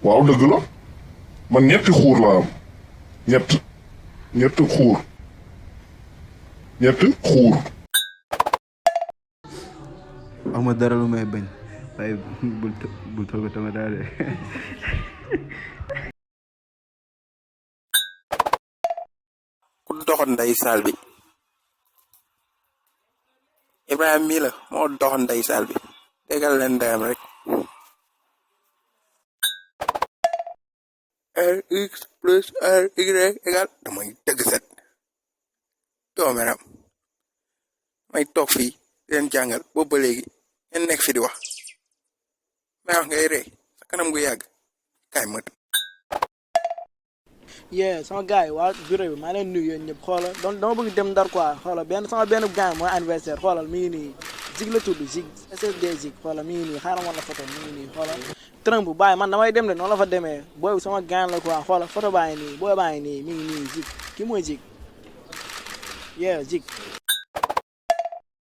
waaw dëgg la man ñetti xuur laa am ñett xuur ñett xuur. ama dara lu may bañ waaye bul toog tama daal de. ku doxoon nday saal bi Ibrahima mii la moo doxoon nday saal bi déggal leen ndeyam rek rx plus ry égal damay dëgg set doomeram may toog fii di leen jàngal boobu ba léegi ngeen nekk fi di wax may wax ngay ree sa kanam gu yàgg kaay mët sama gars yi waa bureau bi maa leen nuyu yéen ñëpp xoolal donc dama bëgg dem Ndar quoi xoolal sama benn gars mooy anniversaire xoolal mi ngi nii Zig la tudd Zig SSD Zig xoolal mi ngi nii xaaral ma la photo mi ngi nii xoolal Trump bàyyi man damay dem de noonu la fa demee booy bi sama gars la quoi xoolal photo baa ngi nii booy baa ngi nii mi ngi nii Zig kii mooy Zig Zig